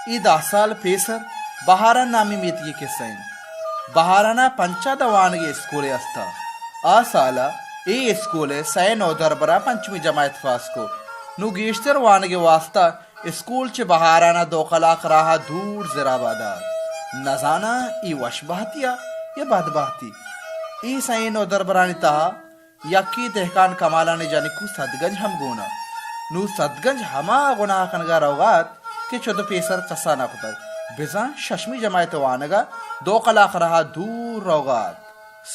اے دہ سال پیسر بہاران نامی میتگے کسہ انت۔ بہاران ءَ پنچ ءَ داں وانگے اسکولے است ءَ۔ آ سال ءَ اے اسکول ءِ سئے نودربراں پنچمی جماعت پاس کو۔ نوں گیشتر وانگ ءِ واستا اسکول چہ بہاران ءَ دو کلاک راہ ءَ دور زرآباد ءَ ات۔ نزاناں اے وش بہتی ءَ یا بد بہتی۔ اے سئیں نودربرانی تہا یکے دہکان کمالان ءِ جنکو سدگنج ہم گون ات۔ نوں سدگنج ہما گناہ کنگ ءَ روگ ءَ ات کہ چد ءُ پیسر کس ءَ نہ کتگ۔ بزاں ششمی جماعت ءِ وانگ ءَ دو کلاک راہ ءَ دور روگ ءَ ات۔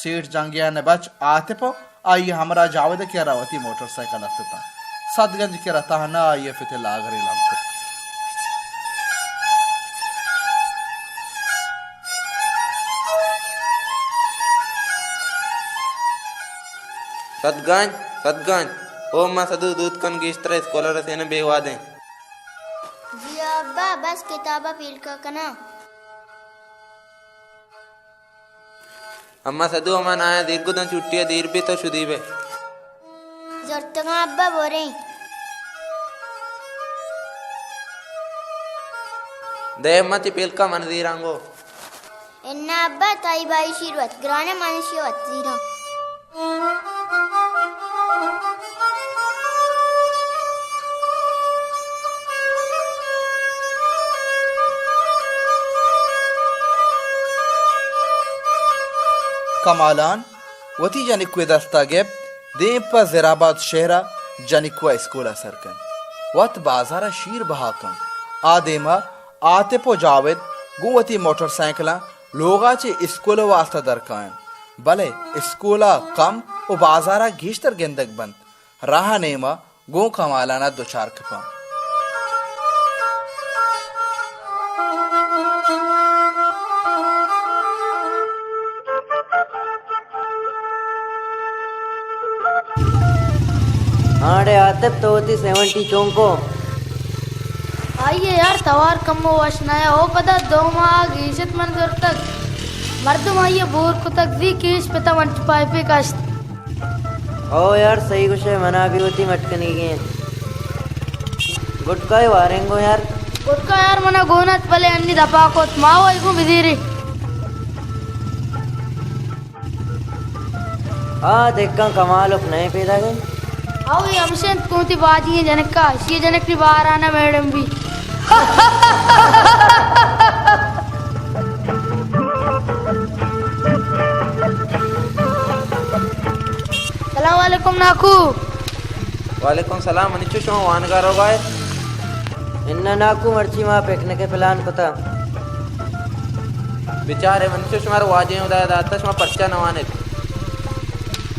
سیٹھ جنگیان ءِ بچ عاطف ءُ آئی ءِ ہمراہ جاوید ءِ کرا وتی موٹر سائیکل است اتاں۔ سدگنج ءِ کرا تہنا آئی ءَ پت ءِ لاگرے لنکت۔ سدگنج، سدگنج، او ما سدو دود کن گیشتر اسکول ءَ رسین بے وادیں۔ جی ابا، بس کتاب ءَ پیلکا کناں۔ اما سدو، اما نایا دیر گداں، چھٹی ءَ دیر بی تو شدی بے۔ زرتگاں ابا، بوریں۔ دے اما، تی پیلکا من زیرانگو۔ انا ابا، تائی بائی شیر وت گرانے، من شی وت زیراں۔ کمالان وتی جنکوئے دستا گپت، دیم پہ زرآباد شہرا جنکوا اسکولا سر کنت۔ وت بازارا شیر بہا کنت۔ آ دیما عاطف و جاوید گوں وتی موٹر سائیکلاں لوگا چہ اسکول واسطہ در کاینت، بلے اسکولا کم و بازارا گیشتر گندگ بنت۔ راہ نیما گوں کمالانا دچار کپاں۔ ہاں ڑے عاطف، تو وتی سیونٹی چون کو؟ آئی ء یار توار کمو وش نہ ء، او پدا دو ماہ گیشت من زرتگ۔ مردم آئی ء بور کتگ، زی کیش پتا ونٹ پائپے کشت۔ او یار، صحیح گوشے، منا بھی وتی مٹ کنیگی انت۔ گٹکا ء وارینگو یار۔ گٹکا یار منا گون ات، بلے انی دپا کت، ما و ایگو بزیری۔ آ دکاں کمالک نئے پیداگ انت۔ او اے ہمش انت، کون تی باجی ایں جنکا، اشی جنک نی بہارانا میڈم بی۔ سلام علیکم ناکو۔ وعلیکم سلام، منی چو شما وانگا روگا ات؟ اناں ناکو، مرچی ما پکنک ء پلان کتا۔ بچارے، منی چو شمارا واجہیں ہدایا داتا، شما پرچا نہ وانت؟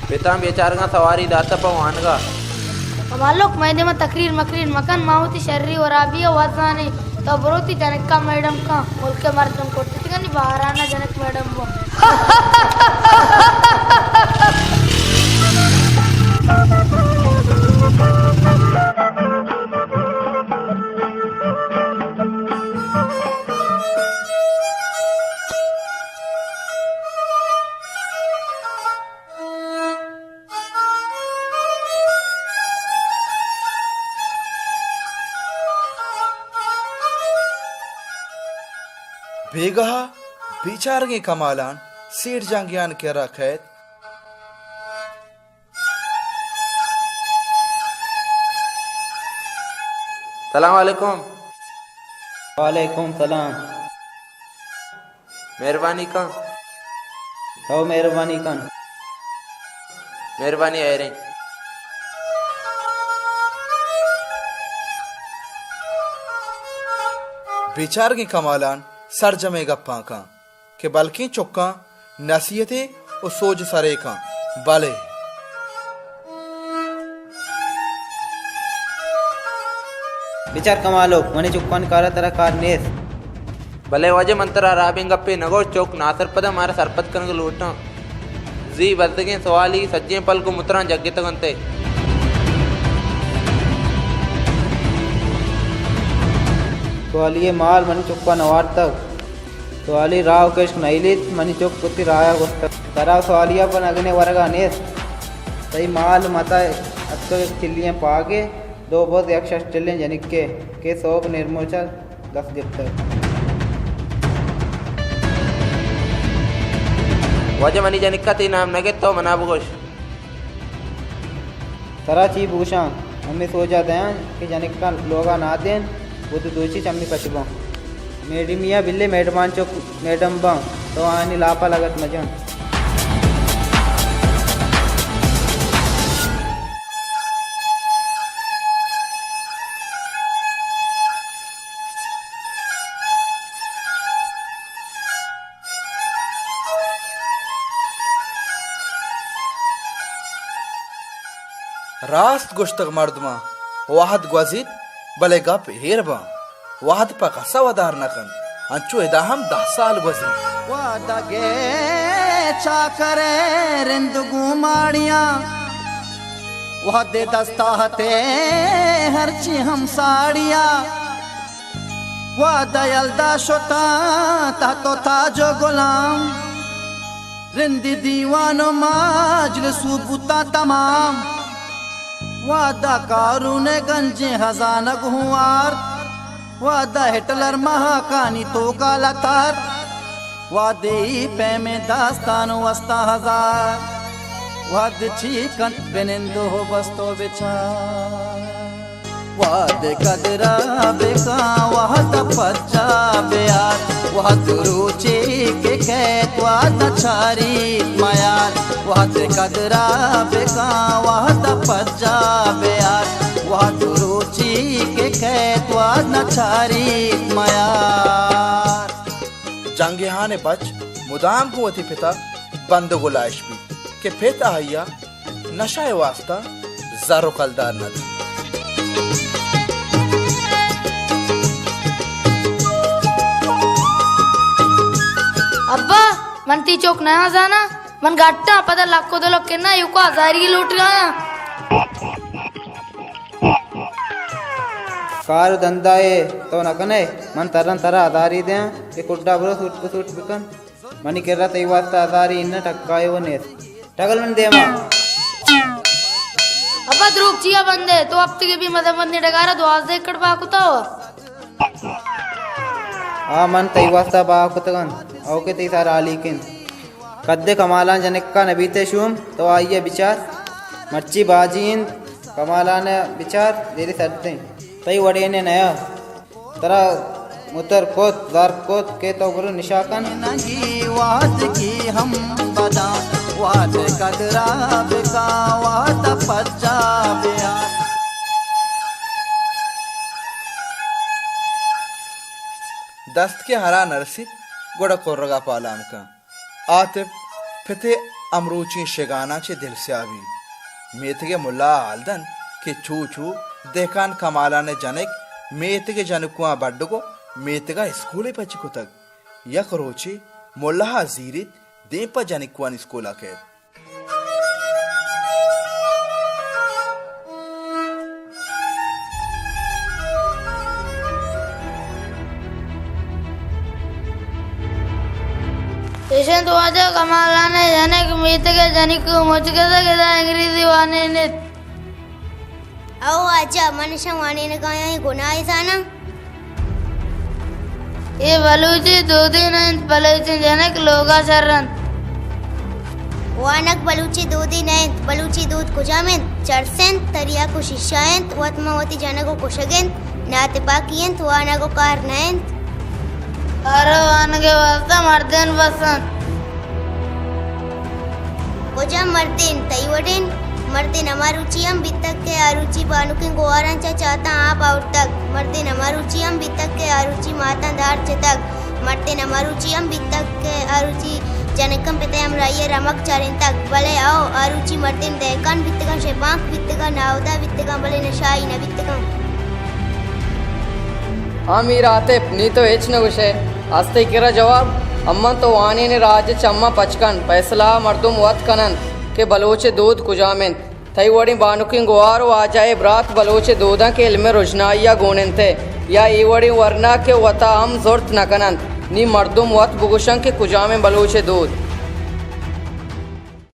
پتاں بیچارگاں سواری داتا پہ وانگا۔ کمالوک، مئے دیما تقریر مقریر مکن، ما وتی شری ورابی ء وت زانیں۔ تو برو تی جنکا میڈم کن، ملک ء مردم کرتتگنی بہارانا جنک میڈم بو۔ بیگاہ بیچارگیں کمالان سیٹھ جنگیان کرا کئیت۔ سلام علیکم۔ وعلیکم سلام۔ مہربانی کن۔ تو مہربانی کن۔ مہربانی ایریں۔ بیچارگیں کمالان سرجمیں گپاں کن۔ کہ بلکیں چکاں نصیحتے و سوج سرے کن، بلے۔ بچار کمالوک، منی چکانی کارا ترا کار نیست۔ بلے واجہ، من ترا ہرابیں گپے نہ گوشت، چک ناسرپداں، مارا سرپد کنگ لوٹاں۔ زی بزگیں سوالی سجیں پل گوں متراں جگتگ انت۔ سوالی ء مال منی چکا نہ وارتگ۔ سوالی راہ و کشک نئیلیت، منی چک وتی راہ ء گوستگ۔ ترا سوالی ء پہ نگنے ورگا نیست۔ تئی مال متا اتکگ یک چلیں پاگے، دو بز یک شش چلیں جنکے کہ سوب نیرموچ ء دست گپتگ۔ واجہ، منی جنکا تئی نام نہ گپت، تو منا بگوش۔ ترا چی بگوشاں؟ ہمے سوجا دیاں کہ جنکاں لوگا نادین، وتی دوچی چمی پچ باں۔ میڈمیا بلے میڈمان چک میڈم باں، تو آنی لاپا لگت مجن۔ راست گوشتگ مردماں، وہد گوزیت، بلے گپ ایر باں۔ وہد پہ کس ء ودار نہ کنت، انچو ادا ہم دہ سال گوزیت۔ وہد ء گیچ چاکر ء رند گوں ماڑیاں، وہد ء دست ء ہتے ہرچی ہم ساڑیاں۔ وہد ء یلدا شتاں تحت و تاج و غلام، رندی دیوان و مجلس و بوتاں تمام۔ وہد ء قارون ء گنجیں ہزانگ ہوں وارت، وہد ء ہٹلر مہاکانی توکا لتارت۔ وہدے پیمیں داستان و استاں ہزار، وہد چی کنت بنند و بست و بچار۔ وہد قدرا بکاں، وہد پجا بیار، وہد روچے کہ کیت، وہد چاریت میار۔ وہد قدرا بکاں، وہد پجا بیار، وہد روچے کہ کیت، وہد چاریت میار۔ جنگیہان ء بچ مدام گوں وتی پت ء بندگ و لائش بیت کہ پت آئی ء نشہ ء واستا زر و کلدار نہ دنت۔ ابا، من تئی چک نہ زاناں، من گٹاں، پدا لک و دو لک نہ، ایوکا ہزاری لوٹگایاں۔ کار و دندا ء تو نہ کنئے، من ترن ترا ہزاری دیاں کہ کڈا برو سوٹ پہ سوٹ بکن۔ منی کرا تئی واسطہ ہزاری انت، ٹکائے و نیست۔ ٹگل من دیما۔ ابا دروگ چیا بندے؟ تو ہفتگے بی مزن بندے ڈگارا دوازدہ ایکڑ با کتا ہو۔ آ من تئی واسطہ با کتگن، او کہ تئی سر آلیک انت۔ کدے کمالان جنکا نبیتے شوم، تو آئیے بچار۔ مرچی باجی انت، کمالان بچار، دیری سردیں۔ تئی وڑینے نیا۔ ترا متر کت، زر کت کہ تو برو نشا کن۔ نگی وہد کی ہم بداں، وہد قدرا بکاں، وہد پجا بیا۔ دست کہ ہرا نرسیت، گڑا کرگا پالان کن۔ عاطف پت ء امروچیں شگاناں چہ دلسیاہ بیت۔ میتگ ء ملا ء ہال دنت کہ چو چو دہکان کمالان ء جنک میتگ ء جنکواں بڈگ ء میتگ ء اسکولے پچ کتگ۔ یک روچے ملا ء زیریت دیم پہ جنکوانی اسکول ء کئیت۔ ایش انت واجہ کمالان ء جنک، میتگ ء جنک مچ گسگ، ادا انگریزی وانین ایت۔ او واجہ، من اشاں وانینگ ء آیاں، اے گناہے زاناں؟ اے بلوچی دودی نہ انت، بلوچیں جنک لوگ ء شر انت۔ وانگ بلوچی دودی نہ انت، بلوچی دود کجام انت؟ چرس انت، تریاک و شیشہ انت، وت ماں وتی جنگ و کشگ انت، ناتپاکی انت، وانگ و کار نہ انت۔ کار و وانگ ء واستا مردین بس انت۔ کجام مردین؟ تئی وڑین؟ مردین ہما روچی ہم بیتگ کہ آ روچی بانکیں گوہاراں چہ چاتاں آپ آورتگ۔ مردین ہما روچی ہم بیتگ کہ آ روچی ماتاں دار جتگ۔ مردین ہما روچی ہم بیتگ کہ آ روچی جنکاں پت ء ہمراہی ء رمگ چارینتگ۔ بلے او، آ روچی مردین دہکان بیتگاں، شپانک بیتگاں، ناہدا بیتگاں، بلے نشائی نہ بیتگاں۔ آ میر عاطف، نی تو ہچ نہ گوشئے۔ است تئی کرا جواب؟ اماں تو وانین راج ء چماں پچ کن، پیسلہ ء مردم وت کن انت کہ بلوچ ء دود کجام انت۔ تئی وڑیں بانکیں گوہار و واجہ ء برات بلوچ ء دوداں کہ علم ء رژنائی ء گون انت ء یا اے وڑیں ورنا کہ وتا ہم زرت نہ کن انت۔ نی مردم وت بگوش انت کہ کجامیں بلوچ ء دود۔